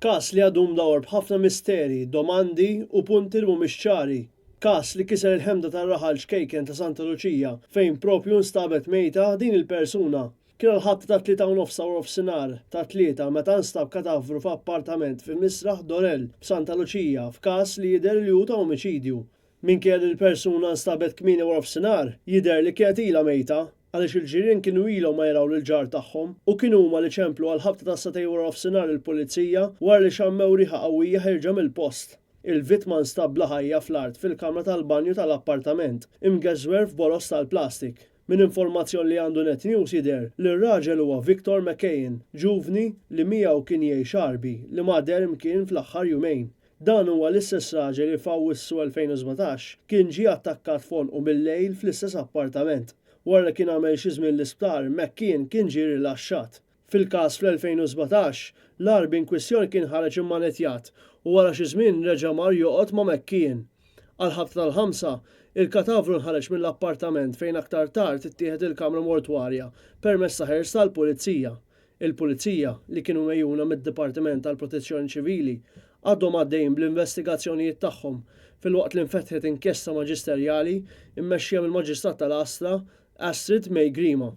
Każ li għadu mdawwar b'ħafna misteri, domandi u punti li mhumiex ċari. Każ li kiser il-ħemda tar-raħal ċkejken ta' Santa Luċija fejn propju nstabet mejta din il-persuna. Kien għall-ħabta tat-tlieta u nofs ta' waranofsinhar tat-Tlieta meta nstab katavru f'appartament fi Misraħ Dorell f'Santa Luċija f'każ li jidher li hu ta' omiċidju. Minkejja li l-persuna nstabet kmieni waranofsinhar, jidher li kienet ilha mejta għaliex il-ġirien kienu ilhom ma jaraw lill-ġar tagħhom u kienu huma li ċemplu għall-ħabta tas-sagħtejn waranofsinhar lill-Pulizija wara li xammew riħa qawwija ħierġa mill-post. Il-vittma nstab bla ħajja fl-art fil-kamra tal-banju tal-appartament, imgeżwer f'boroż tal-plastik. Minn informazzjoni li għandu Net News jidher li r-raġel huwa Victor McCain, ġuvni li miegħu kien jgħix Għarbi li ma deher mkien fl-aħħar jumejn. Dan huwa l-istess raġel li f'Awwissu 2017 kien ġie attakkat f'għonqu bil-lejl fl-istess appartament. Wara li kien għamel xi żmien l-isptar, McKean kien ġie rilaxxat. Fil-każ fl-2017, l-Għarbi inkwistjoni kien ħareġ immanettjat u wara xi żmien reġa' mar joqgħod ma' McKean. Għall-ħabta tal-ħamsa, il-katavru nħareġ mill-appartament fejn aktar tard ittieħed il-kamra mortwarja permezz ta' ħers tal-Pulizija. Il-Pulizija, li kienu megħjuna mid-Dipartiment tal-Protezzjoni Ċivili, għadhom għaddejjin bl-investigazzjonijiet tagħhom, filwaqt li nfetħet inkjesta maġisterjali mmexxija mill-Maġistrat tal-Għasra, Astrid May Grima.